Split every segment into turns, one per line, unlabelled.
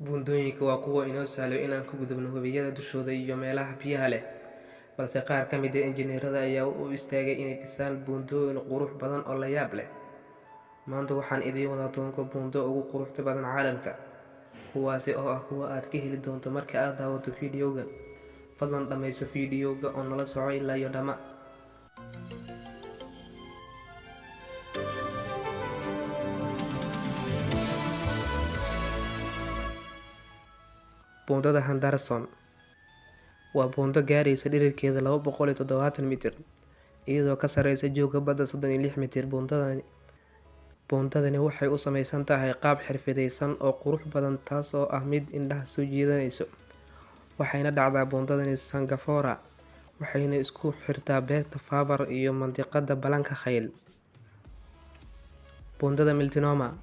Buundooyinka waa kuwo inoo sahlo inaan ku gudubno webiyada dushooda iyo meelaha biyaha leh, balse qaar ka mid ah injineerada ayaa u istaagay inay dhisaan buundooyin qurux badan oo la yaab leh. Maanta waxaan idiin wadaa 10-ka buundo ugu quruxda badan caalamka, kuwaasi oo ah kuwa aad ka heli doonto marka aad daawato fiidiyowgan. Fadlan dhammayso fiidiyowga oo nala soco ilaa iyo dhamma. Buundada Henderson waa buundo gaaraysa dhererkeeda 270 mitir, iyadoo ka sarreysa joogga badda 36 mitir. Buundadani waxay u samaysan tahay qaab xirfadeysan oo qurux badan, taas oo ah mid indhaha soo jiidanayso. Waxayna dhacdaa buundadani Singapore, waxayna isku xirtaa beerta Faber iyo mandiqada Balanka Khayl. Buundada Miltinoma.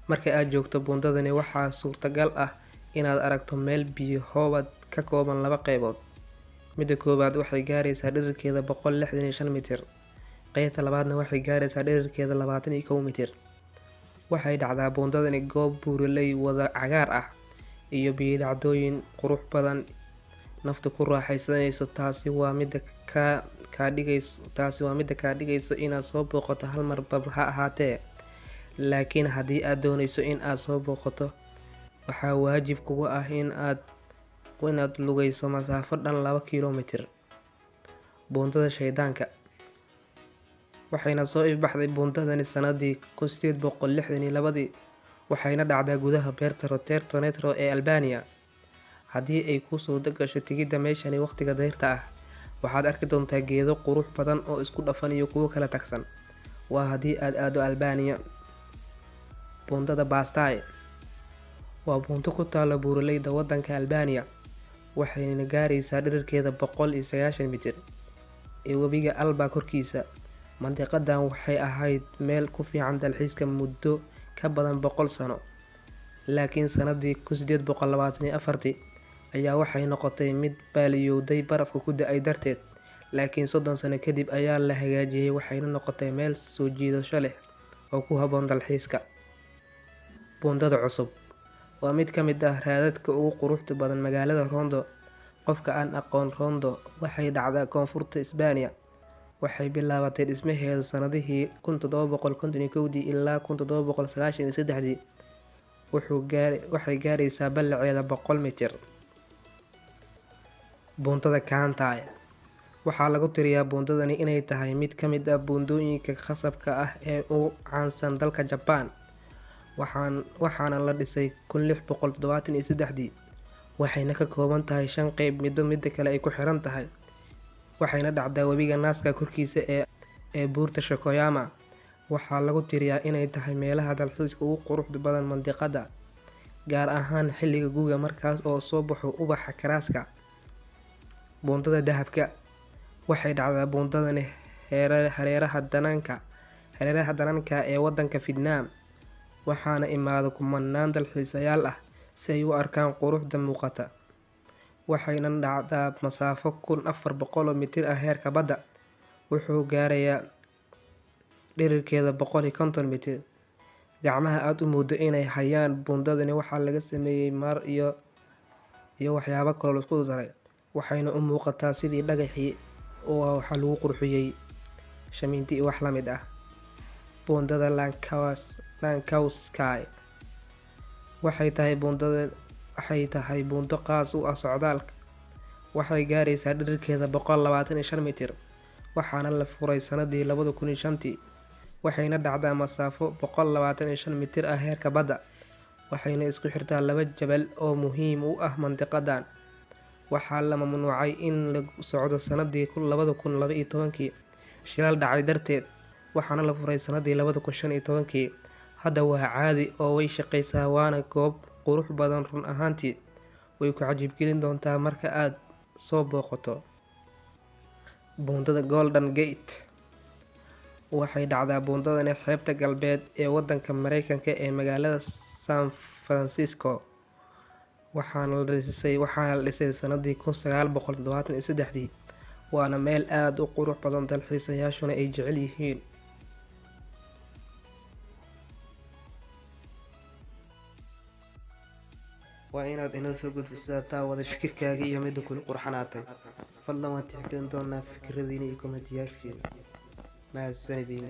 Marka aad joogto buundadani, waxaa suurtagal ah inaad aragto meel biyo hoobad ka kooban laba qaybood. Midda koowaad waxay gaaraysaa dhererkeeda 165 mitir, qaybta labaadna waxay gaaraysaa dhererkeeda 21 mitir. Waxay dhacdaa buundadani goob buuraley wada cagaar ah iyo biyodhacdooyin qurux badan naftu ku raaxaysanayso. Taasi waa midda kaa dhigayso inaad soo booqato hal marba ha ahaatee. Laakiin haddii aad doonayso in aad soo booqato, waxaa waajib kugu ah in aad lugayso masaafo dhan 2 kiiloomitir. Buundada Shaydaanka. Waxayna soo ifbaxday buundadani sanadii 1862, waxayna dhacdaa gudaha beerta Roterto Netro ee Albania. Haddii ay kuu suurto gasho tigidda meeshani waqtiga dayrta ah, waxaad arki doontaa geedo qurux badan oo isku dhafan iyo kuwo kala tagsan. Waa haddii aad aado Albania. Buundada Bastei waa buundo ku taalla buuraleyda waddanka Albania, waxayna gaaraysaa dhererkeeda 190 mitir ee webiga Alba korkiisa. Mandiqadan waxay ahayd meel ku fiican dalxiiska muddo ka badan 100 sano, laakiin sanadii 1824 ayaa waxay noqotay mid baaliyowday barafka ku da'ay darteed. Laakiin 30 sano kadib ayaa la hagaajiyay, waxayna noqotay meel soo jiidasho leh oo ku habboon dalxiiska. Buundada cusub waa mid ka mid ah raadadka ugu quruxda badan magaalada Rondo. Qofka aan aqoon Rondo, waxay dhacdaa koonfurta Isbaaniya. Waxay bilaabatay dhismaheedu sanadihii 1751 ilaa 1793. Waxay gaaraysaa ballaceeda 100 mitir. Buundada Kantai. Waxaa lagu tiriyaa buundadani inay tahay mid ka mid ah buundooyinka khasabka ah ee ugu caansan dalka Japan. Waxaana la dhisay 1673, waxayna ka kooban tahay 5 qayb, midba midda kale ay ku xiran tahay. Waxayna dhacdaa webiga Naaska korkiisa ee buurta Shokoyama. Waxaa lagu tiriyaa inay tahay meelaha dalxiiska ugu quruxda badan mandiqada, gaar ahaan xilliga guga, markaas oo soo baxo ubaxa karaaska. Buundada Dahabka. Waxay dhacdaa buundadani hareeraha Dananka ee waddanka Vietnam, waxaana imaada kumanaan dalxiisayaal ah si ay u arkaan quruxda muuqata. Waxayna dhacdaa masaafo 1400 mitir ah heerka badda. Wuxuu gaarayaa dhererkeeda 150 mitir. Gacmaha aad u moodo inay hayaan buundadani waxaa laga sameeyay maar iyo waxyaabo kaloo la isku daray, waxayna u muuqataa sidii dhagaxii oo waxaa lagu qurxiyey shamiinti iyo wax la mid ah. Buundada Lankowski waxay tahay buundo qaas u ah socdaalka. Waxay gaaraysaa dhererkeeda 125 mitir, waxaana la furay sanadii 2005. Waxayna dhacdaa masaafo 125 mitir ah heerka badda, waxayna isku xirtaa laba jabal oo muhiim u ah mandiqadan. Waxaa la mamnuucay in la socdo sanadii 2012 shilal dhacay darteed, waxaana la furay sanadii 2015. Hadda waa caadi oo way shaqeysaa, waana goob qurux badan run ahaantii. Way ku cajiib gelin doontaa marka aad soo booqato. Buundada Golden Gate. Waxay dhacdaa buundadani xeebta galbeed ee waddanka Mareykanka ee magaalada San Francisco. Waxaana la dhisay sanadii 1973, waana meel aad u qurux badan, dalxiisayaashuna ay jecel yihiin. Waa inaad inoo soo gudbisaa taa wada fikirkaaga iyo midda kula qurxanaatay. Fadlan, waan tixgelin doonaa fikradiina iyo kommentiyaashiina. Mahadsanidin.